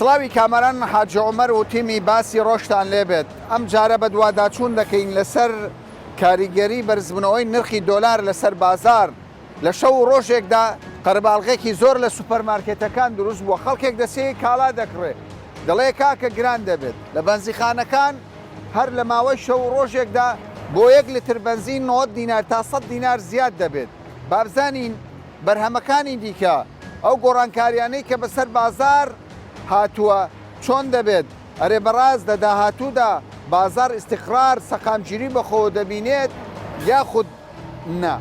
سڵاوی کامەران حاجی عومەر و تیمی باسی ڕۆژتان لێبێت ئەم جارە بەدواداچوون دەکەین لەسەر کاریگەری بەرزبوونەوەی نرخی دۆلار لەسەر بازار لە شەو و ڕۆژێکدا قەرەباڵغێکی زۆر لە سوپەرمارکێتەکان دروست بووە، خەڵکێک دەچێ کاڵا دەکڕێ، دەڵێ کاکە گران دەبێت. لە بەنزیخانەکان هەر لە ماوەی شەو و ڕۆژێکدا بۆ یەک لتر بەنزین 90 دینار تا 100 دینار زیاد دەبێت. با بزانین بەرهەمەکانی دیکە ئەو گۆڕانکاریانەی کە بەسەر بازاڕ هاتووە چۆن دەبێت؟ ئەرێ بەڕاست لە داهاتوودا بازاڕ ئیستیقرار، سەقامگیری بەخۆوە دەبینێت یاخود نا.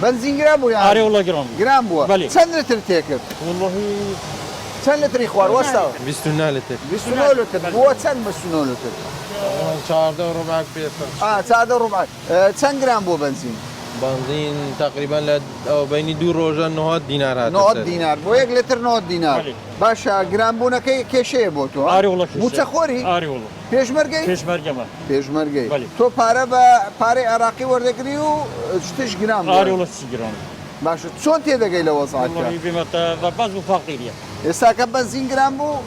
بەنزین گران بوو یان؟ ئارێ وەڵا گران بوو. گران بووە. بەلی. چەند لتر تێکرد؟ وەڵاهی. چەند لتری خوارد وەستا؟ 29 لتر. 29 لتر بووە چەند 29 لتر؟ 14 و ڕبعک پێ سەد. ئا 14 و ڕبعک. چەند گران بووە بەنزین؟ بەنزین تەقریبەن لە ئەوە بەینی دوو ڕۆژە 90 دینار هاتە 90 سەر. دینار بۆ یەک لتر 90 دینار. بەلی. باشە گرانبوونەکەی کێشەیە بۆ تۆ؟ ئاری وەڵا کێشەیە. مووچەخۆری؟ ئاری وەڵا. پێشمەرگەی؟ پێشمەرگەمە. پێشمەرگەی. بەلی. تۆ پارە بە پارەی عێراقی وەردەگری و شتش گران بووە؟ ئاری وەڵا چی گران بوو. باشە چۆن تێدەگەی لە وەزعەکە؟ وەڵاهی بێمەتە بە بەز و فەقیریە. ئێستا کە بەنزین گران بوو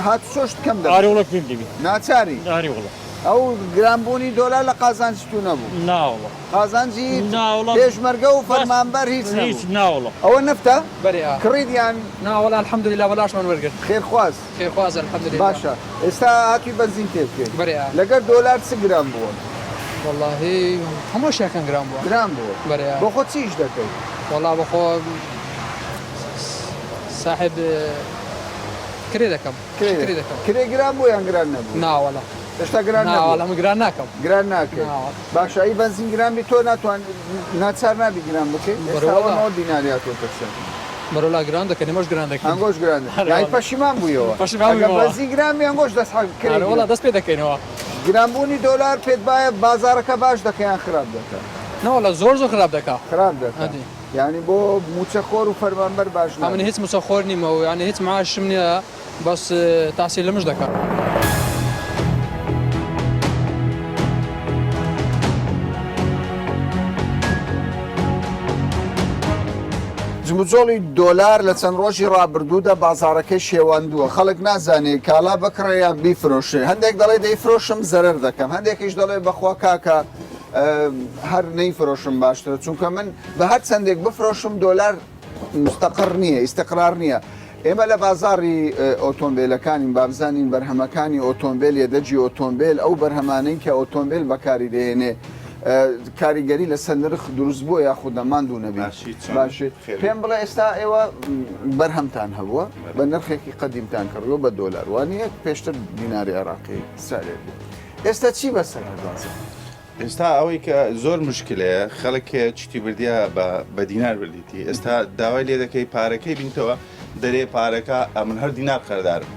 هاتوچۆشت کەم دەبێت؟ ئاری وەڵا کەم دەبی. ناچاری؟ ئاری وەڵا. ئەو گرانبوونی دۆلار لە قازانجی تو نەبوو؟ نا وەڵا. قازانجی نا وەڵا. پێشمەرگە و فەرمانبەر هیچ نەبوو؟ هیچ نا وەڵا. ئەوە نەفتە؟ بەرێ ئا. کڕیت یان؟ نا وەڵا الحمدللە بەلاشمان وەرگرت. خێرخواز. خێرخواز الحمدللە. باشە ئێستا هاتووی بەنزین تێ بکەی. بەرێ ئا. لەگەر دۆلار چ گران بووە؟ وەڵاهی هەموو شتێکان گران بووە. گران بووە. بەرێ ئا. بۆ خۆت چ ئیش دەکەی؟ وەڵا بۆ خۆ ساحێب کرێ دەکەم. کرێ دەکەم. کرێ گران بوو یان گران نەبوو؟ نا وەڵا. هێشتا گران نەبوو؟ نا وەڵا من گران ناکەم. گران ناکەی. نا وەڵا. باشە ئەی بەنزین گران بی تۆ ناتوان ناچار نابی گران بکەی؟ ئێستا ئەوە 90 دیناری هاتۆتە سەر. بەرۆلا گران دەکەن ئێمەش گران دەکەین. ئەنگۆش گران دەکەن. یانی پەشیمان بوویەوە. پەشیمان ئەگەر بوومەوە. بەنزین گران بی ئەنگۆش دەست حەق کرێ ئەرێ وەڵا دەست پێ دەکەینەوە. گرانبوونی دۆلار پێت وایە بازاڕەکە باش دەکا یان خراپ دەکا؟ نا وەڵا زۆر زۆر خراپ دەکا. خراپ دەکا. ئەدی. یانی بۆ مووچەخۆر و فەرمانبەر باش نابێ. ئەمن هیچ مووچەخۆر نیمە و یانی هیچ معاشم نییە بەس تاسیر لە مش دەکا. جموجۆڵی دۆلار لە چەند ڕۆژی ڕابردوودا بازاڕەکەی شێواندووە، خەڵک نازانێ کاڵا بکڕێ یان بیفرۆشێ، هەندێک دەڵێ دەیفرۆشم زەرەر دەکەم، هەندێکیش دەڵێ بەخوا کاکە هەر نەیفرۆشم باشترە، چونکە من بە هەر چەندێک بفرۆشم دۆلار مستەقڕ نییە، ئیستقرار نییە. ئێمە لە بازاڕی ئۆتۆمبێلەکانین، با بزانین بەرهەمەکانی ئۆتۆمبێل، یەدەگی ئۆتۆمبێل، ئەو بەرهەمانەی کە ئۆتۆمبێل بەکاری دەهێنێ کاریگەری لەسەر نرخ دروست بووە یاخود نا؟ ماندوو نەبی. باشی چۆن؟ باشی. خێر پێم بڵێ ئێستا ئێوە بەرهەمتان هەبووە بە نرخێکی قەدیمتان کڕیوە بە دۆلار وانییە؟ پێشتر دیناری عێراقی سعرێک بوو. ئێستا چی بەسەر هات بازاڕ؟ ئێستا ئەوەی کە زۆر مشکلەیە خەڵک چتی بردیە بە بە دینار بردیتی ئێستا داوای لێ دەکەی پارەکەی بینتەوە دەرێ پارەکە ئەمن هەر دینار قەردارم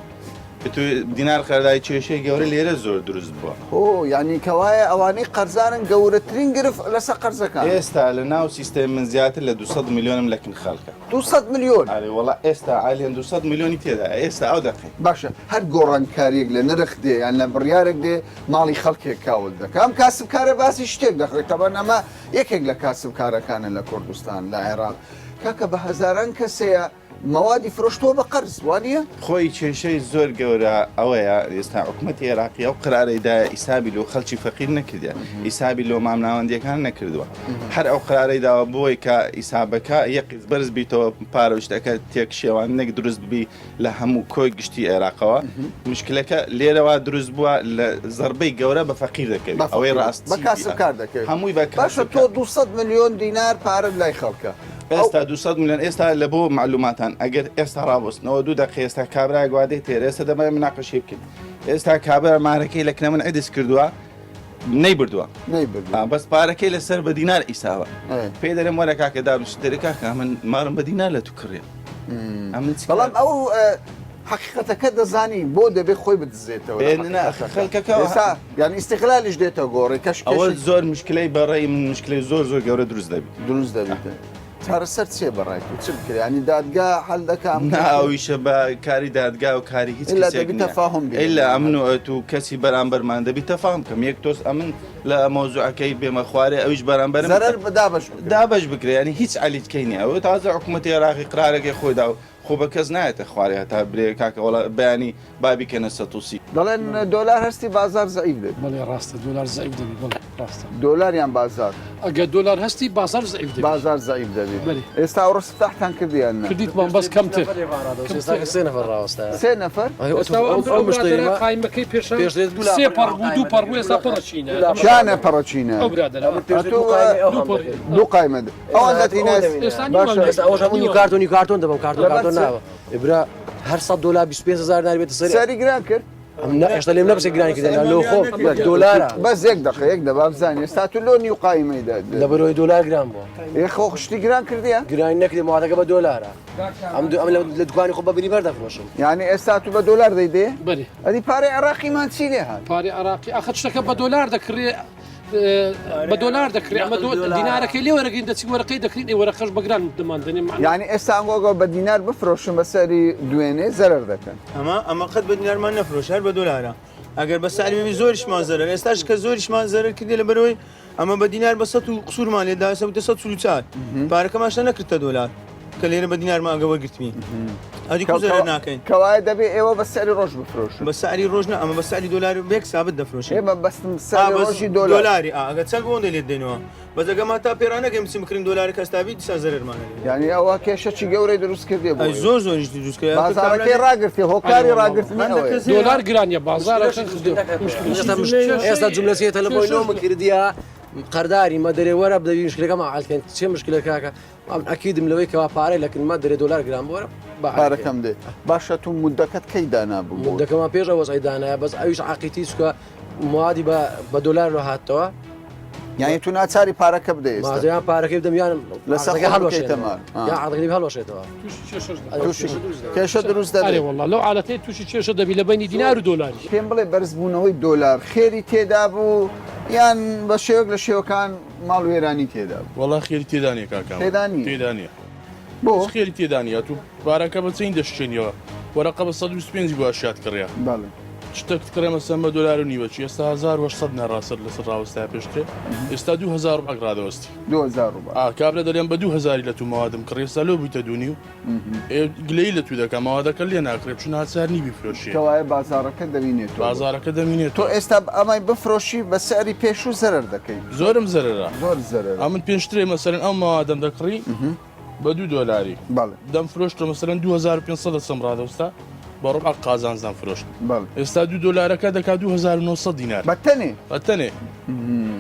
تو دینار قەردای کێشەی گەورە لێرە زۆر دروست بووە. هۆ یانی کەوایە ئەوانەی قەرزارن گەورەترین گرفت لەسەر قەرزەکانە. ئێستا لە ناو سیستەم من زیاتر لە 200 ملیۆنم لە کن خەڵکە. 200 ملیۆن؟ ئەرێ وەڵا ئێستا عالیەن 200 ملیۆنی تێدایە ئێستا ئەو دەقەی. باشە هەر گۆڕانکاریەک لە نرخ دێ یان لە بڕیارێک دێ ماڵی خەڵکێک کاول دەکا ئەم کاسبکارە باسی شتێک دەخرێت تەبەن ئەمە یەکێک لە کاسبکارەکانە لە کوردستان لە عێراق کاکە بە هەزاران کەسەیە مەوادی فرۆشتووە بە قەرز وانییە؟ خۆی کێشەی زۆر گەورە ئەوەیە ئێستا حکومەتی عێراقی ئەو قرارەی دایە ئیسابی لۆ خەڵکی فەقیر نەکردە ئیسابی لۆ مامناوەندیەکان نەکردووە هەر ئەو قرارەی داوە بۆی کە ئیسابەکە یەک بەرز بیتەوە پارە شتەکە تێک شێواندنێک دروست بی لە هەموو کۆی گشتی عێراقەوە مشکلەکە لێرەوە دروست بووە لە زەربەی گەورە بە فەقیر دەکەوێت ئەوەی ڕاست بە کاسبکار دەکەوێت هەمووی بە باشە تۆ 200 ملیۆن دینار پارەت لای خەڵکە ئێستا 200 ملیۆن ئێستا لە بۆ معلوماتان ئەگەر ئێستا ڕابستنەوە دوو دقیقە ئێستا کابرا گوادەی تێر ئێستا دەمای مناقەشی بکەین ئێستا کابرا مارەکەی لە کنە من عیدس کردووە نەیبردووە نەیبردووە بەس پارەکەی لەسەر بە دینار ئیساوە پێی دەرێم وەرە کاکە دابنیشە دەرێ کاکە من مارم بە دینار لە تو کڕێ ئەمن چ بەڵام ئەو حقیقەتەکە دەزانی بۆ دەبێ خۆی بدزێتەوە خەڵکەکە یان ئیستیغلالیش دێتە گۆڕێ کەش ئەوە زۆر مشکلەی بەڕێی من مشکلەی زۆر زۆر گەورە دروست دەبی دروست دەبیت. چارەسەر چیە بەڕای تۆ چ بکرێ یانی دادگا حەل دەکا ئەم نا کێشەیە؟ ئەویشە بە کاری دادگا و کاری هیچ ئیلا کەسێک دەبی نییە تەفاهم بێ ئیلا ئەمن و ئەتوو کەسی بەرامبەرمان دەبی تەفاهم کەم یەک تۆز ئەمن لە مەوزوعەکەی بێمە خوارێ ئەویش بەرامبەرم زەرەر دابەش بکرێ. دابەش بکرێ یانی هیچ عەلیتکەی نییە ئەوە تازە حکوومەتی عێراقی قرارەکەی خۆی دا و خۆ بە کەس نایەتە خوارێ هەتا برێ کاکە وەڵا بەیانی با بیکەنە 130. دەڵێن دۆلار هەستی بازار زەعیف دەبی. بەڵێ ڕاستە دۆلار زەعیف دەبی بەڵێ ڕاستە. دۆلار یان بازار؟ ئەگەر دۆلار هەستی بازار زەعیف دەبی. بازار زەعیف دەبی. بەلی. ئێستا ئەوڕۆ سفتاحتان کرد یان نا؟ کردیتمان بەس کەمتر. ئێستا سێ نەفەر ڕاوەستایە. سێ نەفەر؟ ئێستا ئەو ئەو برادەرە قایمەکەی پێشان سێ پەڕ بوو دوو پەڕ بوو ئێستا پەڕەچینە. کیانە پەڕەچینە؟ ئەو برادەرە. ئەتوو دوو قایمە ئەوان دەتینە باشە. ئێستا ئەوەش هەموو نیو کارتۆن نیو کارتۆن دەبەم کارتۆن کارتۆن ناوە. برا هەر 100 دۆلار 25 هەزار ناری بێتە سەری. سەری گران کرد؟ نا ئێستا لێم نەپرسێ گرانی کردن لۆ خۆم دۆلارە. بەس یەک دەقە یەک دە با بزانین ئێستا تو لۆ نیو قایمەی دە لەبەرەوەی دۆلار گران بووە. ئێ خۆ شتی گران کردیە؟ گرانی نەکردی موادەکە بە دۆلارە. ئەم ئەم لە دوکانی خۆ بە بلیمەر دەفرۆشم. یعنی ئێستا تو بە دۆلار دەیدێ؟ بەرێ. ئەدی پارەی عێراقیمان چی لێ هات؟ پارەی عێراقی ئاخر شتەکە بە دۆلار دەکڕێ بە دۆلار دەکرێ ئەمە دینارەکەی لێ وەرەگرین دەچین وەرەقەی دەکرین ئێ وەرەقەش بەگران دەمان دەنێ یعنی ئێستا ئەنگۆگە بە دینار بفرۆشن بە سەری دوێنێ زەرەر دەکەن ئەمە ئەمە قەت بە دینارمان نەفرۆش هەر بە دۆلارە ئەگەر بە سعری بی زۆریشمان زەرەر ئێستاش کە زۆریشمان زەرەر کردی لەبەرەوەی ئەمە بە دینار بە سەد و قسوورمان لێ دا ئێستا بووتە 144 پارەکەمان شتە نەکردتە دۆلار کە لێرە بە دینارمان ئەگە وەرگرتبین ئەدی کو زەرەر ناکەین کەوایە دەبێ ئێوە بە سعری ڕۆژ بفرۆشن بە سعری ڕۆژ نا ئەمە بە سعری دۆلار بێک سابت دەفرۆشین ئێمە بەستم سعری ڕۆژی دۆلار دۆلاری ئا ئەگە چەند بۆ لێت دێنەوە بەس ئەگە ما تا پێرا نەگەین بچین بکرین دۆلارەکە ئەستا بی دیسان زەرەرمان هەیە یعنی ئەوە کێشەکی گەورەی دروست کردێ بۆ ئەی زۆر زۆریش دروست کرد بازاڕەکەی ڕاگرتێ هۆکاری ڕاگرتنی ئەوەیە دۆلار گرانیە بازاڕەکە ئێستا جملە چیە تەلەفۆنی نۆم کردیە قەرداری مە دەرێ وەرە بدەوی مشکلەکەمان عەلکەن چێ مشکلە کاکە ئەمن ئەکیدم لەوەی کەوا پارەی لە کن مە دەرێ دۆلار گران بووە با پارەکەم دێ باشە تو مدەکەت کەی دانابوو مدەکەمان پێش ئەوە وەزعی دانایە بەس ئەویش عەقیتی چکە موادی بە بە دۆلار لۆ هاتەوە یانی تو ناچاری پارەکە بدەی ئێستا مازیان پارەکەی بدەم یان لەسەر عەقدەکە خۆت هەڵوەشێنەوە بکەیتە مار. یان عەقدەکەی هەڵوەشێتەوە تووشی کێشەش دەبی. تووشی کێشە دروست دەبێت. ئەرێ وەڵا لەو عالەتەی تووشی کێشە دەبی لە بەینی دینار و دۆلاریش. پێم بڵێ بەرزبوونەوەی دۆلار خێری تێدا بوو یان بە شێوەک لە شێوەکان ماڵ وێرانی تێدا بوو؟ وەڵا خێری تێدا نییە کاکە. تێدا نییە. تێدا نییە. بۆ؟ هیچ خێری تێدا نییە تو پارەکە بە چەین دەشکێنیەوە وەرەقە بە 125 بوو ئەشیات کڕیا. بەڵێ. شتەکت کڕێ مەسەن بە دۆلار و نیوە چی ئێستا 1800 ناڕاستە لەسەر ڕاوەستایە پێشترێ ئێستا 2000 ڕوبعەک ڕادەوەستی. 2000 ڕوبع. ئا کابرا دەلێم بە 2000 لە تو مەوادم کڕی ئێستا لۆ بوویتە دوو نیو ئێ گلەیی لە تو دەکا مەوادەکە لێ ناکڕێ چون ناچار نی بیفرۆشێ. کەوایە بازاڕەکە دەمینێتەوە. بازاڕەکە دەمینێتەوە. تۆ ئێستا ئەمای بفرۆشی بە سعری پێشوو زەرەر دەکەی. زۆرم زەرەرە. زۆر زەرەرە. ئەمن پێشترێ مەسەلەن ئەو مەوادەم دەکڕی بە دوو دۆلاری. بەڵێ. دەمفرۆشتەوە مەسەلەن 2500 دەچم ڕادەوستا بە ڕوبع قازانج دەمفرۆشت. بەڵێ. ئێستا دوو دۆلارەکە دەکا 2900 دینار. بە تەنێ؟ بە تەنێ.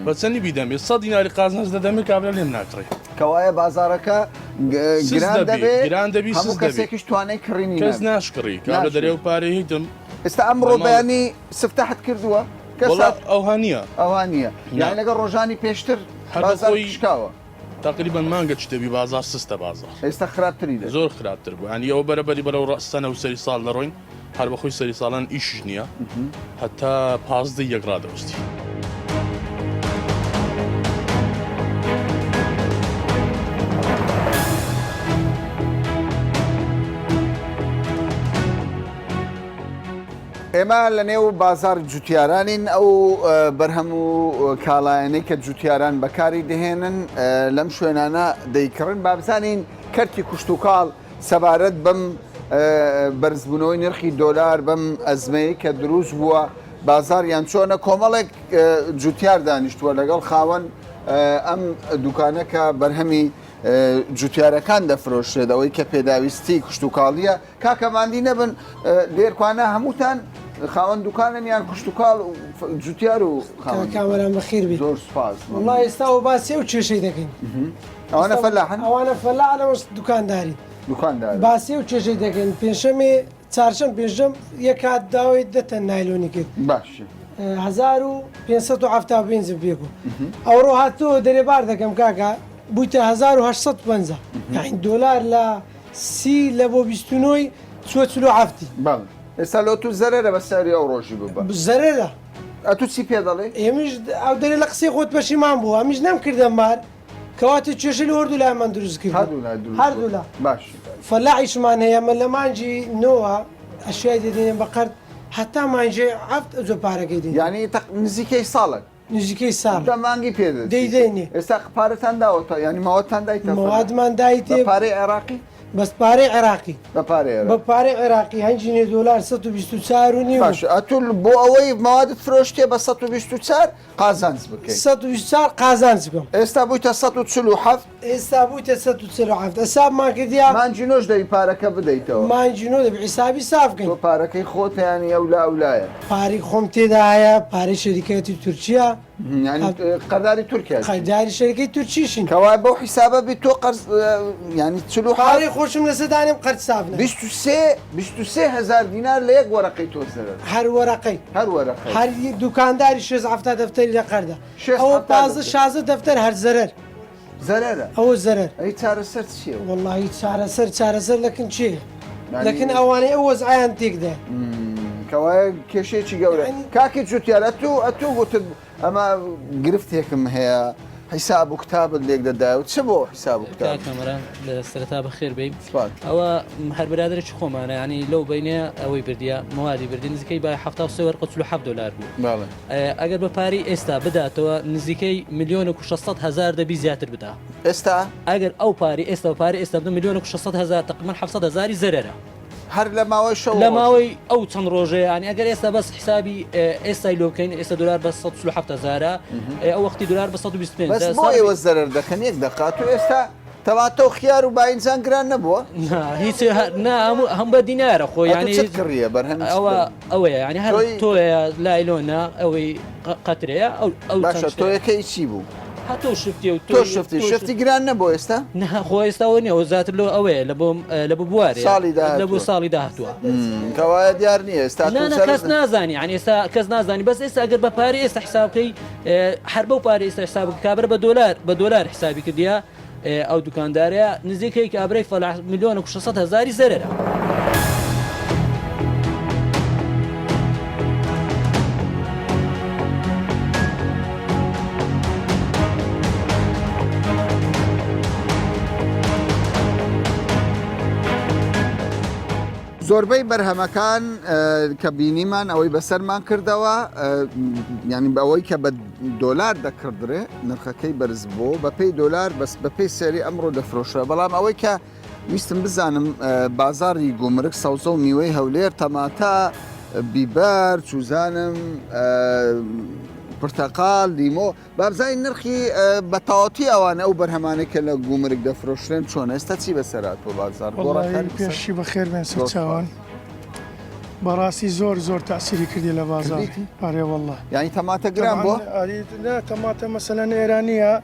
بە چەندی بیدەمێ؟ 100 دیناری قازانج دەدەمێ کابرا لێم ناکڕێ. کەوایە بازاڕەکە گران دەبێ، گران دەبی، هەموو کەسێکیش توانای کڕینی کەس ناشکڕی. کابرا دەرێ و پارەی هیتم. ئێستا ئەمڕۆ بەیانی سفتاحت کردووە؟ کەس ئەوها نییە. ئەوها نییە. یانی لەگەڵ ڕۆژانی پێشتر بازاڕ شکاوە. تەقریبەن مانگە چ دەبی بازاڕ سستە بازاڕ. ئێستا خراپتری دەبی. زۆر خراپتر بوو یانی ئەوە بەرە بەری بەرەو ڕە سەنە و سەری ساڵ دەڕۆین هەر بەخۆی سەری ساڵان ئیشیش نییە هەتا 15 یەک ڕادەوەستی. ئێمە لە نێو بازاڕی جوتیارانین، ئەو بەرهەم و کاڵایانەی کە جوتیاران بەکاری دەهێنن لەم شوێنانە دەیکڕن. با بزانین کەرتی کوشتوکاڵ سەبارەت بەم بەرزبوونەوەی نرخی دۆلار، بەم ئەزمەیە کە دروست بووە، بازاڕیان چۆنە؟ کۆمەڵێک جوتیار دانیشتووە لەگەڵ خاوەن ئەم دوکانە کە بەرهەمی جوتیارەکان دەفرۆشرێت، ئەوەی کە پێداویستی کشتوکاڵییە. کاکە ماندی نەبن دێرکوانە هەمووتان خاوەن دوکانن یان کشتوکاڵ جوتیار و خاوەن کامەران بەخێر بێی. زۆر سوپاس. وەڵا ئێستا ئەوە باسی ئەو کێشەی دەکەین. ئەوانە فەلاحن؟ ئەوانە فەلاحن ئەوەش دوکاندارین. دوکاندارن. باسی ئەو کێشەی دەکەین پێنجشەمێ چارشەم پێنجشەم یەک هات داوای دە تەن نایلۆنی کرد. باشە. 1575 پێ بوو. ئەوڕۆ هاتووە دەرێ بار دەکەم کاکە بوویتە 1850 یانی دۆلار لە سی لە بۆ 29ی چووە چلو حەفتی. بەڵێ ئێستا لۆ تو زەرەرە بە سعری ئەو ڕۆژی ببە. کەواتە کێشەی لە هەردوولامان دروست کرد هەردوولا دروست هەردوولا باش فەلاحیشمان هەیە مە لە مانگی نۆوە ئەشیای دەدەینە بە قەرد هەتا مانگی حەفت ئەجۆ پارەکەی دەین یعنی تەق نزیکەی ساڵێک نزیکەی ساڵ دە مانگی پێ دەچی دەیدەینێ. ئێستا پارەتان داوەتە یعنی ماوەتان دایتە فەلاح؟ مەوادمان دایتێ بە پارەی عێراقی بەس پارەی عێراقی بە پارەی بە پارەی عێراقی هەنجینێ دۆلار 124 و نیو باش ئەتو بۆ ئەوەی مەوادت فرۆشتێ بە 124 قازانج بکەی. 124 قازانج بکەم. ئێستا بوویتە 147. ئێستا بوویتە 147 حسابمان کردیا. مانگی نۆش دەبی پارەکە بدەیتەوە. مانگی نۆ دەبی حیسابی ساف کەین. تۆ پارەکەی خۆتە یانی ئەولا ئەولایە. پارەی خۆم تێدا هەیە پارەی شەریکاتی تورکیا. یانی قەرداری تورکیا. قەرداری شەریکەی تورکیشین. کەوایە بەو حیسابە بی تۆ قەرز یانی 47. پارەی خۆشم لەسەر دانێم قەرز ساف نەکەم. 23 23 هەزار دینار لە یەک وەرەقەی تۆ زەرەر. هەر وەرەقەی. هەر وەرەقەی. هەر دوکانداری شێست حەفتا دەفتەری لە قەردە. شێست ئەوە حەفتا 15 دەفتەر. 16 دەفتەر هەر زەرەر. زەرەرە. ئەوە زەرەر. ئەی چارەسەر چییە؟ وەڵاهی چارەسەر چارەسەر لەکن چێ؟ یانی- لەکن ئەوانەی ئەو وەزعیان تێکدا. کەوایە کێشەیەکی گەورە. یانی- کاکی جوتیار ئەتوو ئەتوو گوتت ئەمە گرفتێکم هەیە حیساب و کتابت لێک دەدایە و چ بۆ حیساب و کتاب؟ کاک کامەران لە سەرەتا بەخێر بێی. سپاس. ئەوە هەر برادەرێکی خۆمانە یانی لەو بەینە ئەوەی بردیە مەوادی بردی نزیکەی بە 73 وەرقە 47 دۆلار بوو. بەڵێ. ئەگەر بە پارەی ئێستا بداتەوە نزیکەی ملیۆنێک و 600 هەزار دەبی زیاتر بدا. ئێستا؟ ئەگەر ئەو پارەی ئێستا بە پارەی ئێستا بدە ملیۆنێک و 600 هەزار تەقریبەن 700 هەزاری زەرەرە. هەر لە ماوەی شەو لە ماوەی ئەو چەند ڕۆژەیە یانی ئەگەر ئێستا بەس حسابی ئێستای لۆ بکەین ئێستا دۆلار بە 147 هەزارە ئەو وەختی دۆلار بە 125 بەس بۆ ئێوە زەرەر دەکەن یەک دەقە تۆ ئێستا تەماتە و خیار و باینجان گران نەبووە؟ نا هیچ نا هەموو هەم بە دینارە خۆ ئەتوو یانی چت کڕیە بەرهەمی چت ئەوە کڕی؟ ئەوەیە یانی هەر تۆی تۆیە لایلۆنە ئەوەی قەترەیە ئەو ئەو باشە چەند شتەیە. تۆیەکەی چی بوو؟ هە تۆ شفتیە و تۆ تۆی شفتی تۆ شفتی گران نەبوو ئێستا؟ نا خۆ ئێستا ئەوە نییە ئەوە زیاتر لۆ ئەوەیە لە بۆ لە بۆ بوارێ ساڵی لە بۆ داهاتووە. ساڵی داهاتووە. کەوایە دیار نییە ئێستا نا تۆ نا زەرەر کەس نازانی یانی ئێستا کەس نازانی بەس ئێستا ئەگەر بە پارەی ئێستا حساب بکەی هەر بەو پارەی ئێستا حساب بکە کابرا بە دۆلار بە دۆلار حسابی کردیە ئەو دوکاندارەیە نزیکەی کابرای فەلاح ملیۆنێک و 600 هەزاری زەرەرە. زۆربەی بەرهەمەکان کە بینیمان ئەوەی بەسەرمان کردەوە یعنی بەوەی کە بە دۆلار دەکڕدرێ نرخەکەی بەرز بۆ بەپێی دۆلار بەس بەپێی سێری ئەمڕۆ دەفرۆشرا بەڵام ئەوەی کە ویستم بزانم بازاری گومرگ سەوزە و میوەی هەولێر تەماتە بیبەر چوزانم پرتەقال لیمۆ بابزانین نرخی بە تەواوەتی ئەوانە ئەو بەرهەمانەی کە لە گومرگ دەفرۆشرێن چۆنە ئێستا چی بەسەر هاتووە بازاڕ گۆڕانکاری بەسەر پێشی بەخێر بێن سەرچاوان بەڕاستی زۆر زۆر تاسیری کردی لە بازاڕ ئەرێ والله یعنی تەماتە گران بووە نا تەماتە مەسەلەن ئێرانیە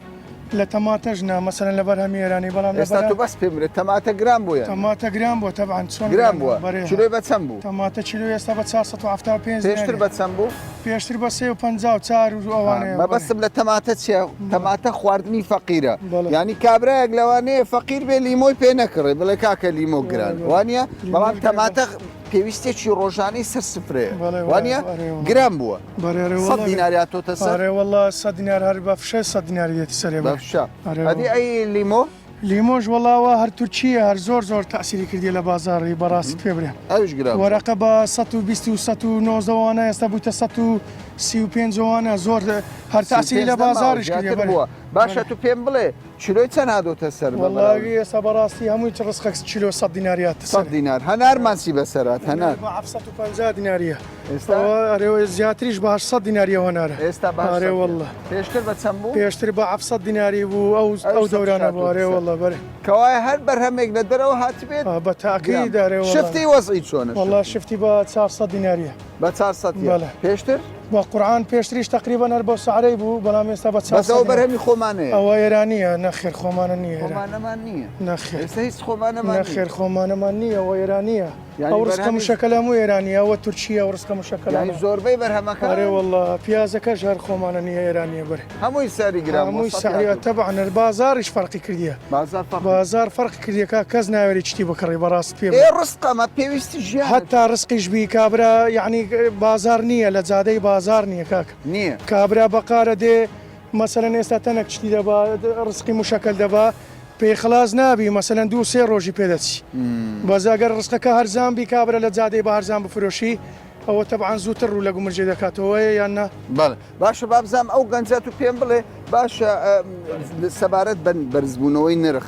لە تەماتەش نا مەسەلەن لە بەرهەمی ئێرانی بەڵام ئێستا تۆ بەس پێم بڵێ تەماتە گران بوو یان تەماتە گران بووە تەبعەن چۆن گران بووە کیلۆی بە چەند بوو تەماتە کیلۆی ئێستا بە 475 پێشتر بە چەند بوو پێشتر بە 354 و ئەوانەیە مەبەستم لە تەماتە چییە تەماتە خواردنی فەقیرە یانی کابرایەک لەوانەیە فەقیر بێ لیمۆی پێ نەکڕێ بڵێ کاکە لیمۆ گران وانە بەڵام تەماتە پێویستێکی ڕۆژانەی سەر سفرەیە وانە گران بووە سە دینار هاتۆتە سەر وەڵا سە دینار هەر بە فشە سە دینار دێتە سەرێ بە فشە ئەدی ئەی لیمۆ لیمۆش وەڵا وا هەر تورکیە هەر زۆر زۆر تەئسیری کردیە لە بازاڕی بەڕاستت پێ برێم ئەویش گران بووە. وەرەقە بە 120 و 119 وانە ئێستا بوویتە 135 وانە زۆر هەر تەئسیری 35 لە نەماوە بازاڕیش کردیە زیاتر بەرێ بووە باشە بەرێ تو پێم بڵێ کیلۆی چەند هاتۆتە سەر بە وەڵا بەراورد ئێستا بەڕاستی هەمووی ڕزقەک کیلۆ 100 دیناری هاتە 100 سەرێ دینار هەنارمان چی بەسەر هات هەنار هەنار بە 750 دیناریە ئێستا ئەوە ئەرێ زیاتریش بە 800 دیناریە هەنارە ئێستا بە ئەرێ 800 وەڵا پێشتر بە چەند بوو؟ پێشتر بە 700 دیناری بوو ئەو ئەو دەورانە بوو ئەرێ وەڵا بەرێ. کەوایە هەر بەرهەمێک لە دەرەوە هاتبێت بە تاکید ئەرێ وەڵا. شفتی وەزعی چۆنە؟ وەڵا شفتی بە 400 دیناریە. بە 400 یە؟ بەڵێ. پێشتر؟ بە قورعان پێشتریش تەقریبەن هەر بەو سعرەی بوو بەڵام ئێستا بە 400 بەس ئەوە بەرهەمی خۆمانەیە. ئەوە ئێرانیە نەخێر خۆمانە نییە. خۆمانەمان نییە. نەخێر. ئێستا هیچ خۆمانەمان نییە. نەخێر خۆمانەمان نییە ئەوە ئێرانیە. یانی ئەو ڕسکە بەرهەمی مشەکەلە هەموو ئێرانیە ئەوە تورکیە ئەو ڕسکە مشەکەلانە. یانی زۆربەی بەرهەمەکان. ئەرێ وەڵا پیازەکەش هەر خۆمانە نیە ئێرانیە بەرێ. هەمووی سعری گران بووە هەمووی سەد سعری هاتوو. تەبعەن هەر بازاڕیش فەرقی کردیە. بازاڕ فەرقی. بازاڕ فەرقی کردیە کاک کەس ناوێری چتی بکڕی بەڕاست پێ ئێ بڵێم. ڕسق ئەمە پێویستی ژیانە. هەتا ڕسقیش بی کابرا یانی بازاڕ نیە لە جادەی بازاڕ نیە کاک. نیە. کابرا بەقارە دێ. مەسەلەن ئێستا تەنەک شتی دەبا ڕزقی مشەکەل دەبا پێی خلاص نابی مەسەلەن دوو سێ ڕۆژی پێ دەچی بەس ئەگەر ڕزقەکە هەرزان بی کابرا لە جادەی بە هەرزان بفرۆشی ئەوە تەبعەن زووتر ڕوو لە گومرجێ دەکاتەوە یان نا؟ بەڵێ باشە بابزانم ئەو گەنجە تو پێم بڵێ باشە سەبارەت بە بەرزبوونەوەی نرخ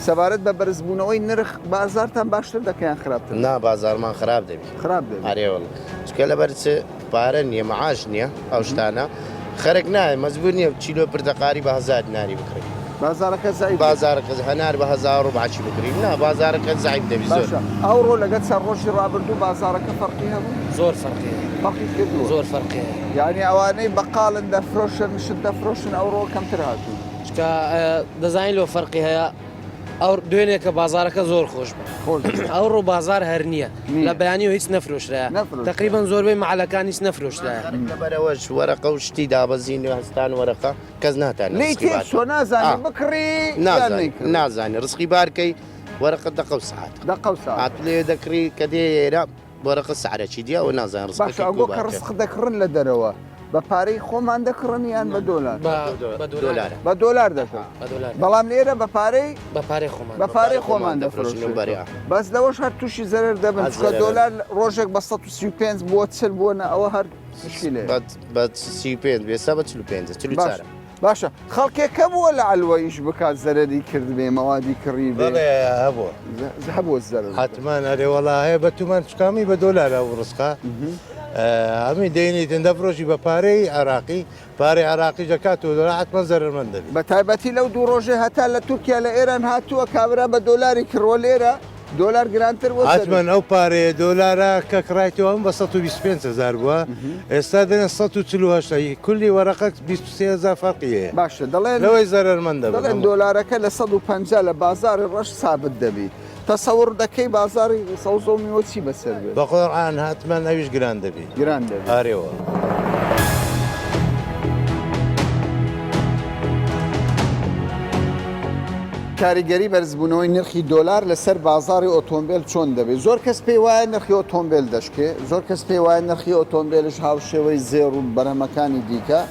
سەبارەت بە بەرزبوونەوەی نرخ بازارتان باشتر دەکە یان خراپتر؟ نا بازارمان خراپ دەبی خراپ دەبی ئەرێ وەڵا چونکە لەبەر چ پارە نییە معاش نییە ئەو شتانە خەرک نایە مەجبور نییە چیلۆ پرتەقاری بە هەزار دیناری بکڕی بازارەکە زەعیف بازارەکە هەنار بە هەزار و ڕبعەکی بکڕی نا بازارەکە زەعیف دەبی زۆر باشە ئەوڕۆ لەگەر چەند ڕۆژی ڕابردوو بازارەکە فەرقی هەبوو؟ زۆر فەرقی هەیە فەرقی کردووە زۆر فەرقی هەیە یعنی ئەوانەی بەقاڵن دەفرۆشن شت دەفرۆشن ئەوڕۆ کەمتر هاتوون چونکە دەزانین لۆ فەرقی هەیە ئەو دوێنێ کە بازارەکە زۆر خۆش بوو ئەوڕۆ بازار هەر نییە لە بەیانی و هیچ نەفرۆشرایە تقریبا زۆربەی مەعلەکان هیچ نەفرۆشرایە لەبەرەوەش وەرەقە و شتی دابەزین و هەستان وەرەقە کەس ناتانێت لێی ڕزقی تێک بار چۆ نازانی بکڕی یان نازانی نەیکڕی نازانی ڕزقی بارکەی وەرەقە دەقە و سەعات دەقە و سەعات هات لێ دەکڕی کە دێ ئێرە وەرەقە سعرەکی دیە ئەوە نازانم باشە ڕزقەکەی ئەگۆ کو کە بارکە ڕزق دەکڕن لە دەرەوە بە پارەی خۆمان دەکڕن یان بە دۆلار؟ بە دۆلار بە دۆلار دەکڕن بە دۆلار بەڵام لێرە بە پارەی بە پارەی خۆمان بە پارەی خۆمان دەفرۆشن بەس لەوەش هەر تووشی زەرەر دەبن هەر چونکە زەرەرە. دۆلار ڕۆژێک بە 135 بووە 40 بووە نە ئەوە هەر مشکلەیە بە 35 بێ ئێستا بە 45 44 باشە باشە خەڵکێک هەبووە لە عەلوە ئیش بکات زەرەری کردبێ مەوادی کڕی بێ بەڵێ هەبووە هەبووە زەرەر حتمان ئەرێ وەڵا هەیە بە تومان چکامی بە دۆلار ئەو ڕزقە هەمی دەینیتن دەفرۆشی بە پارەی عێراقی پارەی عێراقی دەکاتەوە دۆلار حتمان زەرەرمەند دەبی. بە تایبەتی لەو دوو ڕۆژەی هەتا لە تورکیا لە ئێران هاتووە کابرا بە دۆلاری کڕوە لێرە دۆلار گرانتر بۆ حتمەن ئەو پارەیە دۆلارە کە کڕایتەوە ئەم بە 125 هزار بووە ئێستا دەێن 148 کولی وەرەقە 23 هزار فەرقی هەیە باشە دەڵێن لەوەی زەرەرمەند دەبن دەڵێن دۆلارەکە لە 150 لە بازاڕی ڕەش سابت دەبی تەسەوڕ دەکەی بازاڕی سەوزە و میوە چی بەسەر بێت؟ بە قورعان حتمەن ئەویش گران دەبی. گران دەبی. ئارێ وەڵا. کاریگەری بەرزبوونەوەی نرخی دۆلار لەسەر بازاڕی ئۆتۆمبێل چۆن دەبێت؟ زۆر کەس پێی وایە نرخی ئۆتۆمبێل دەشکێ، زۆر کەس پێی وایە نرخی ئۆتۆمبێلش هاوشێوەی زێڕ و بەرهەمەکانی دیکە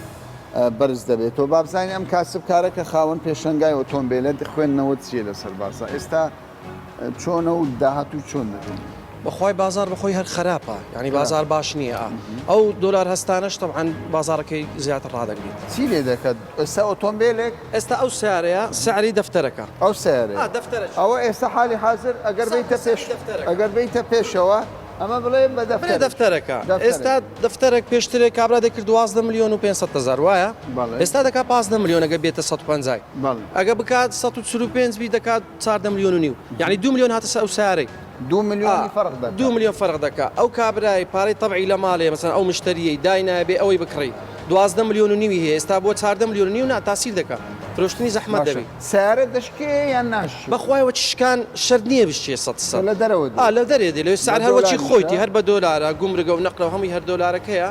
بەرز دەبێتەوە. با بزانین ئەم کاسبکارە کە خاوەن پێشەنگای ئۆتۆمبێلە خوێندنەوەت چییە لەسەر بازاڕ؟ ئێستا چۆنە و داهاتوو چۆن دەبینی؟ بەخوای بازار بەخۆی هەر خەراپە یانی بازار باش نییە ئەو دۆلار هەستانەش تەبعەن بازارەکەی زیاتر ڕادەگریت. چی لێ دەکات ئێستا ئۆتۆمبێلێک؟ ئێستا ئەو سەیارەیە سعری دەفتەرەکە. ئەو سەیارەیە دەفتەرەکی. ئەوە ئێستا حالی حازر ئەگەر بێیتە پێش ئەگەر بێیتە پێشەوە ئەمە بڵێ بە دەفتەرێک. دەفتەرەکە ئێستا دەفتەرەک پێشترێ کابرا دەکرد 12 ملیۆن و 500 هەزار وایە ئێستا دەکات 15 ملیۆن ئەگە بێتە 150 ئەگە بکات 145 بی دەکات 14 ملیۆن و نیو یعنی 2 ملیۆن هاتە سەر ئەو سەیارەی. دوو ملیۆنی فەرق دەکا. دوو ملیۆن فەرق دەکا ئەو کابرای پارەی تەبعی لە ماڵێ مەسەلەن ئەو مشتەریەی داینایە بێ ئەوەی بکڕی 12 ملیۆن و نیوی هەیە ئێستا بۆ 14 ملیۆن و نیو نا تاسیر دەکا فرۆشتنی زەحمەت باشە دەبی. سەیارە دەشکێ یان ناشکێ؟ بەخوای وەچ شکان شەرت نییە بشکێ سەد سەد. لە دەرەوە دێ. ئا لە دەرێ دێ لەوێ بە سعر هەر وەچی دۆلاریشە؟ خۆیتی هەر بە دۆلارە گومرگە و نەقلە و هەمووی هەر دۆلارەکەیە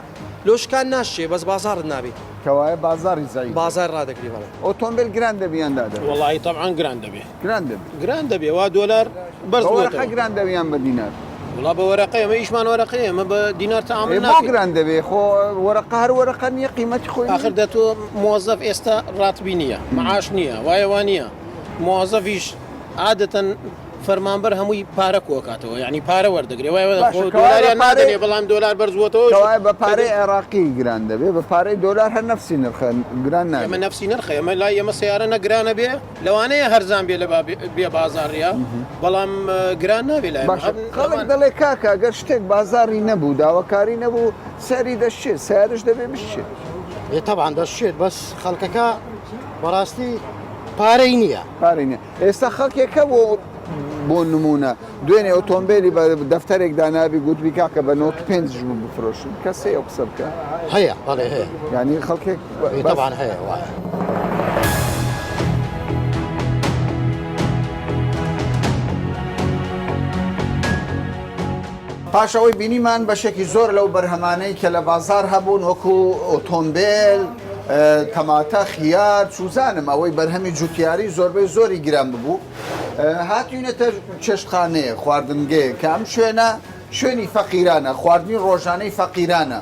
لۆ شکان ناشکێ بەس بازاڕت نابی. کەوایە بازاڕی زەعیف دەبێ. بازار ڕادەگری بەڵێ. ئۆتۆمبێل گران دەبی یان دادەبی؟ وەڵاهی تەبعەن گران دەبێ. گران دەبی. گران دەبێ وا دۆلار بەرز بە وەرەقە بۆتەوە. گران دەبی یان بە دینار؟ وەڵا بە وەرەقەیە ئێمە ئیشمان وەرەقەیە ئێمە بە دینار تەعامول ئێ بۆ ناکەین. گران دەبێ خۆ وەرەقە هەر وەرەقە نییە قیمەتی خۆی نییە. ئاخر دە تۆ مۆزەف ئێستا ڕاتبی نییە معاش نییە وایە وا نییە مۆزەفیش عادەتەن فەرمانبەر هەمووی پارە کۆکاتەوە یعنی پارە وەردەگرێ وایە باشە خۆ کەوایە بە دۆلاریان پارەی نادەنێ بەڵام دۆلار بەرز بۆتەوە کەوایە بە پارەی عێراقی گران دەبێ بە پارەی دۆلار هەر نەفسی نرخە گران ئێمە نابێ. نەفسی نرخە ئێمە لای ئێمە سەیارە نە گرانە بێ لەوانەیە هەرزان بێ لە بێ بازاڕیا بەڵام گران نابێ لای باشە خەڵک دەڵێ کاکە گەر شتێک بازاڕی نەبوو داواکاری نەبوو سعری دەشچێت سیارش دەبێ بشچێت. ئێ تەبعەن دەشچێت بەس خەڵکەکە بەڕاستی پارەی نییە. پارەی نییە ئێستا خەڵکێک هەبوو بۆ نمونە دوێنێ ئۆتۆمبیلی بە دەفتەرێک دانابی گوتبی کاکە بە 95 بوو بفرۆشن کەس هەیە ئەو قسە بکە هەیە بەڵێ هەیە یعنی خەڵکێک تەبعەن هەیە وایە. پاش ئەوەی بینیمان بەشێکی زۆر لەو بەرهەمانەی کە لە بازار هەبوون وەکو ئۆتۆمبێل، تەماتە، خیار، چوزانم ئەوەی بەرهەمی جوتیاری زۆربەی زۆری گران ببوو هاتوینەتە چێشتخانەیە خواردنگەیە کە ئەم شوێنە شوێنی فەقیرانە خواردنی ڕۆژانەی فەقیرانە.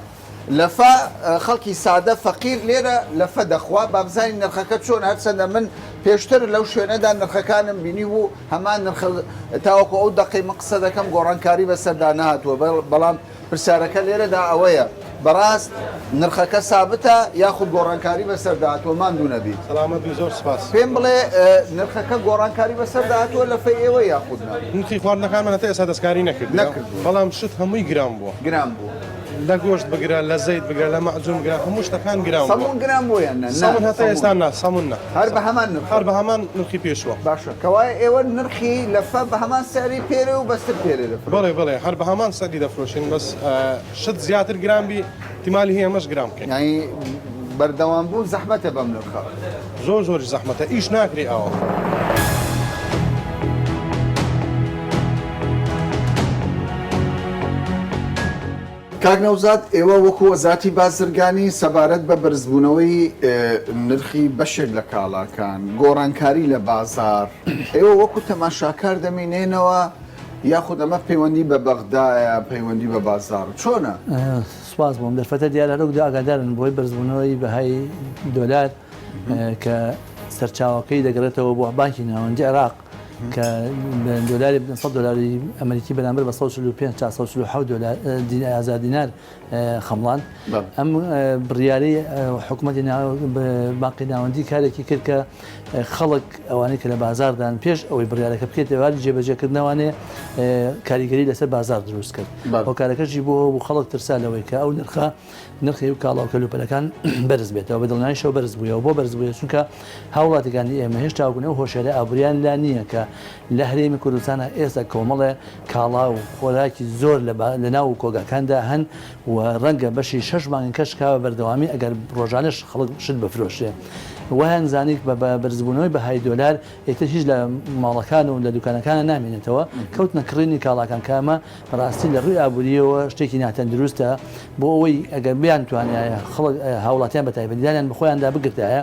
لەفە خەڵکی سادە فەقیر لێرە لەفە دەخوا بابزانین نرخەکە چۆن هەرچەندە من پێشتر لەو شوێنەدا نرخەکانم بینی بوو هەمان نرخ تاوەکو ئەو دەقەی من قسە دەکەم گۆڕانکاری بەسەردا نەهاتووە بەڵام پرسیارەکە لێرەدا ئەوەیە بەڕاست نرخەکە سابتە یاخود گۆڕانکاری بەسەردا هاتووە ماندوو نەبیت. سەلامەت بی زۆر سپاس. پێم بڵێ نرخەکە گۆڕانکاری بەسەردا هاتووە لەفەی ئێوە یاخود نا؟ نرخی خواردنەکانمان هەتا ئێستا دەستکاری نەکردووە نەکردووە. بەڵام شت هەمووی گران بووە. گران بووە. لە گۆشت بگرە لە زەیت بگرە لە مەعجون بگرە هەموو شتەکان گران بووە. سەموون گران بووە یان نا؟ سەموون هەتا ئێستا نا سەموون نا. هەر بە هەمان نرخە؟ هەر بە هەمان نرخی پێشووە. باشە کەوایە ئێوە نرخی لەفە بە هەمان سعری پێرێ و بەستر پێرێ دەفرۆشن؟ بەڵێ بەڵێ هەر بە هەمان سعری دەفرۆشین بەس شت زیاتر گران بی ئیحتیمالی هەیە ئەمەش گران بکەین. یانی بەردەوام بوون زەحمەتە بەم نرخە؟ زۆر زۆریش زەحمەتە ئیش ناکرێ ئاوا. کاک نەوزاد ئێوە وەکو وەزارەتی بازرگانی سەبارەت بە بەرزبوونەوەی نرخی بەشێک لە کاڵاکان، گۆڕانکاری لە بازاڕ، ئێوە وەکو تەماشاکار دەمینێنەوە یاخود ئەمە پەیوەندی بە بەغدایە، پەیوەندی بە بازاڕ چۆنە؟ سوپاس بۆ ئەم دەرفەتە، دیارە هەروەک ئاگادارن بۆی بەرزبوونەوەی بەهای دۆلار کە سەرچاوەکەی دەگەڕێتەوە بۆ بانکی ناوەندی عێراق کە دۆلاری 100 دۆلاری ئەمریکی بەرامبەر بە 145 تا 147 دۆلار هزار دینار خەمڵاند. ئەم بڕیارەی حکوومەتی بانقی ناوەندی کارێکی کرد کە خەڵک ئەوانەی کە لە بازاردان پێش ئەوەی بڕیارەکە بکرێت لەواری جێبەجێکردنەوانێ کاریگەری لەسەر بازار دروست کرد. هۆکارەکەشی بۆ بوو خەڵک ترسا لەوەی کە ئەو نرخە نرخی و کاڵا و کەلوپەلەکان بەرز بێتەوە، بە دڵنیاییشەوە بەرز بوویەوە. بۆ بەرز بوویەوە؟ چونکە هاوڵاتیکانی ئێمە هێشتا وەکو ئەو هۆشیاریە ئابووریان لا نییە کە لە هەرێمی کوردستانا ئێستا کۆمەڵێ کاڵا و خۆراکی زۆر لە ناو کۆگاکاندا هەن و ڕەنگە بەشی شەش مانگی کەش کا بە بەردەوامی ئەگەر ڕۆژانەش خەڵک شت بفرۆشێ. وایان زانی بە بەرزبوونەوەی بەهای دۆلار ئیتر هیچ لە ماڵەکان و لە دوکانەکانا نامێنێتەوە، کەوتنە کڕینی کاڵاکان کە ئەمە بەڕاستی لە ڕووی ئابوورییەوە شتێکی ناتەندروستە، بۆ ئەوەی ئەگەر بیانتوانیایە خەڵک هاوڵاتیان بە تایبەتی دانیان بە خۆیاندا بگرتایە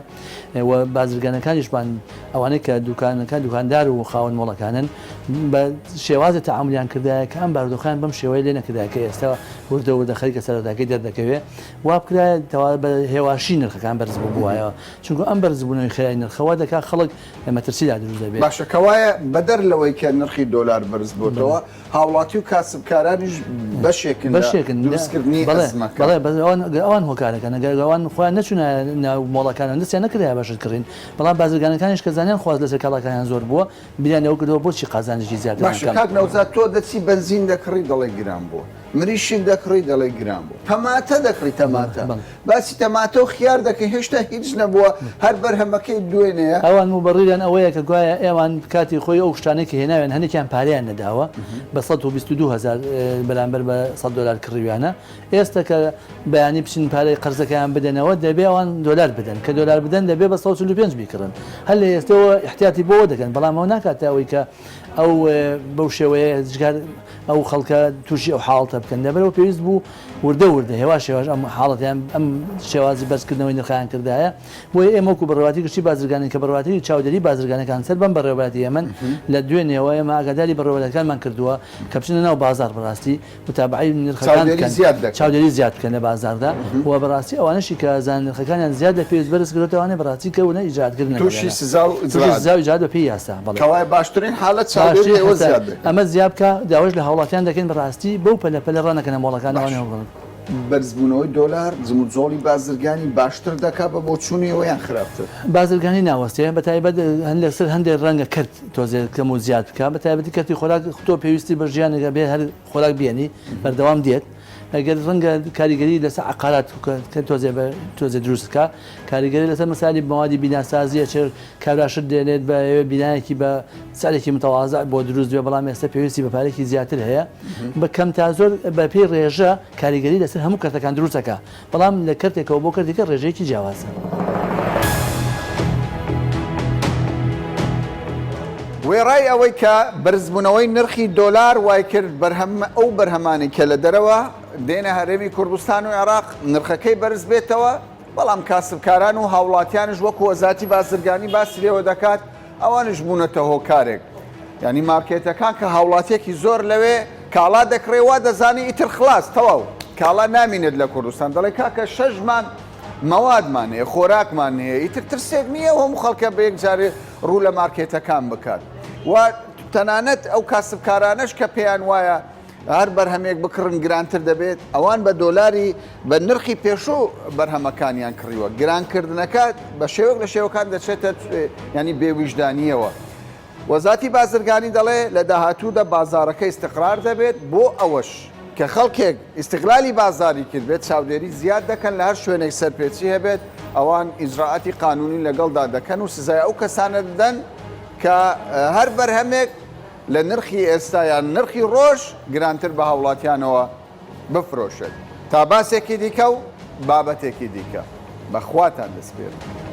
و بازرگانەکانیشمان ئەوانەی کە دوکانەکان دوکاندار و خاوەن مۆڵەکانن بە شێوازێ تەعامولیان کردایە کە ئەم بارودۆخەیان بەم شێوەیە لێ نەکردایە کە ئێستا وردە وردە خەریکە سەرەتاکەی دەردەکەوێ وا بکرایە تەوا بە هێواشی نرخەکان بەرز ببووایەوە چونکە ئەم بەرزبوونەوەی خێرای نرخە وا دەکات خەڵک لە مەترسیدا دروست دەبێت. باشە کەوایە بەدەر لەوەی کە نرخی دۆلار بەرز بۆتەوە هاوڵاتی و کاسبکارانیش بەشێکن لە دروستکردنی ئەزمەکە. بەڵێ بەس ئەوان ئەوان هۆکارەکەن ئەگەر ئەوان خۆیان نەچوونایە ناو مۆڵەکانەوە دەستیان نەکردایە بە شت کڕین بەڵام بازرگانەکانیش کە زانیان خواست لەسەر کاڵاکانیان زۆر بووە بیریان لەوە کردەوە بۆچی قازانجێکی زیاتر باشە بکەم. کاک نەوزاد تۆ دەچی بەنزین دەکڕی دەڵێی گران بووە مریشک دەکڕی دەڵێی گران بووە تەماتە دەکڕی تەماتە باسی تەماتە و خیار دەکەی هێشتا هیچ نەبووە هەر بەرهەمەکەی دوێنێیە. ئەوان موبەڕیریان ئەوەیە کە گوایە ئێوان کاتی خۆی ئەو شتانەی کە هێناویان هەنێکیان پارەیان نەداوە بە 122 هەزار بەرامبەر بە 100 دۆلار کڕیویانە ئێستە کە بەیانی بچن پارەی قەرزەکەیان بدەنەوە دەبێ ئەوان دۆلار بدەن کە دۆلار بدەن دەبێ بە 145 بیکڕن هەر لە ئێستەوە ئیحتیاتی بۆوە دەکەن بەڵام ئەوە ناکاتە ئەوەی کە ئەو بەو شێوەیە جگار ئەو خەڵکە تووشی ئەو حاڵەتە بکەن لەبەرەوە پێویست بوو وردە وردە هێواش هێواش ئەم حاڵەتەیان ئەم شێوازی بەرزکردنەوەی نرخیان کردایە بۆیە ئێمە وەکو بەڕێوەبەرایەتی گشتی بازرگانی کە بەڕێوەبەرایەتی چاودێری بازرگانەکان سەر بەم بەڕێوەبەرایەتی ئێمەن لە دوێنێوە ئێمە ئاگاداری بەڕێوەبەرایەتەکانمان کردووە کە بچنە ناو بازاڕ بەڕاستی متابەعەی نرخەکان چاودێری بکەن زیاد دەکەن. چاودێری زیاد بکەن لە بازاڕدا و بەڕاستی ئەوانەشی کە زان نرخەکانیان زیاد لە پێویست بەرز کردۆتەوە ئەوانەی بەڕاستی کەونە ئیجرائاتکردن تووشی لەگەڵیانە سزا و تووشی ئیجرائات سزا و ئیجرائات بە پێی یاسا بەڵێ. کەوایە باشترین حالەت چاودێری باشترین ئێوە حەتە زیاد دەکەن. ئەمە زیاد بکا داواش لە هاوڵاتیان دەکەین بەڕاستی بەو پەلە پەلە ڕانەکەنە مۆڵەکان باش. ئەوانەی هەوڵ بەرزبوونەوەی دۆلار جموجۆڵی بازرگانی باشتر دەکا بە بۆچوونی ئێوە یان خراپتر؟ بازرگانی ناوەستێ بە تایبەت لەسەر هەندێک ڕەنگە کەرت تۆزێ کەم و زیاد بکا بە تایبەتی کەرتی خۆراک تۆ پێویستی بە ژیانێکە بێ هەر خۆراک بێنی بەردەوام دێت ئەگەر ڕەنگە کاریگەری لەسەر عقارات کە تۆزێ بە تۆزێ دروست بکا کاریگەری لەسەر مەسالی مەوادی بیناسازی ئەچێ کابرا شت دێنێت بە بینایەکی بە سعرێکی متەوازع بۆ دروست بێ بەڵام ئێستا پێویستی بە پارێکی زیاتر هەیە بە کەم تا زۆر بە پێی ڕێژە کاریگەری لەسەر هەموو کەرتەکان دروست دەکا بەڵام لە کەرتێکەوە بۆ کەرتێکە ڕێژەیەکی جیاوازە. وێڕای ئەوەی کە بەرزبوونەوەی نرخی دۆلار وایکرد بەرهەم ئەو بەرهەمانەی کە لە دەرەوە دێنە هەرێمی کوردستان و عێراق نرخەکەی بەرز بێتەوە، بەڵام کاسبکاران و هاوڵاتیانش وەکو وەزارەتی بازرگانی باسی لێوە دەکات ئەوانیش بوونەتە هۆکارێک یانی مارکێتەکان کە هاوڵاتیەکی زۆر لەوێ کاڵا دەکڕێ وا دەزانی ئیتر خلاص تەواو. کاڵا نامینێت لە کوردستان دەڵێ کاکە شەش مانگ مەوادمان هەیە خۆراکمان هەیە ئیتر ترسێک نییە هەموو خەڵکە بە یەکجارێ ڕوو لە مارکێتەکان بکات و تەنانەت ئەو کاسبکارانەش کە پێیان وایە هەر بەرهەمێک بکڕن گرانتر دەبێت ئەوان بە دۆلاری بە نرخی پێشوو بەرهەمەکانیان کڕیوە گرانکردنەکە بە شێوەک لە شێوەکان دەچێتە ینی بێویژدانیەوە. وەزاتی بازرگانی دەڵێ لە داهاتوودا بازاڕەکە ئیستقرار دەبێت، بۆ ئەوەش کە خەڵکێک ئیستغلالی بازاری کردبێت چاودێری زیاد دەکەن لە هەر شوێنێک سەرپێچی هەبێت ئەوان ئیجرائاتی قانونی لەگەڵدا دەکەن و سزای ئەو کەسانە دەدەن کە هەر بەرهەمێک لە نرخی ئێستا یان نرخی ڕۆژ گرانتر بە هاوڵاتیانەوە بفرۆشێت. تا باسێکی دیکە و بابەتێکی دیکە بە خواتان دەسپێرم.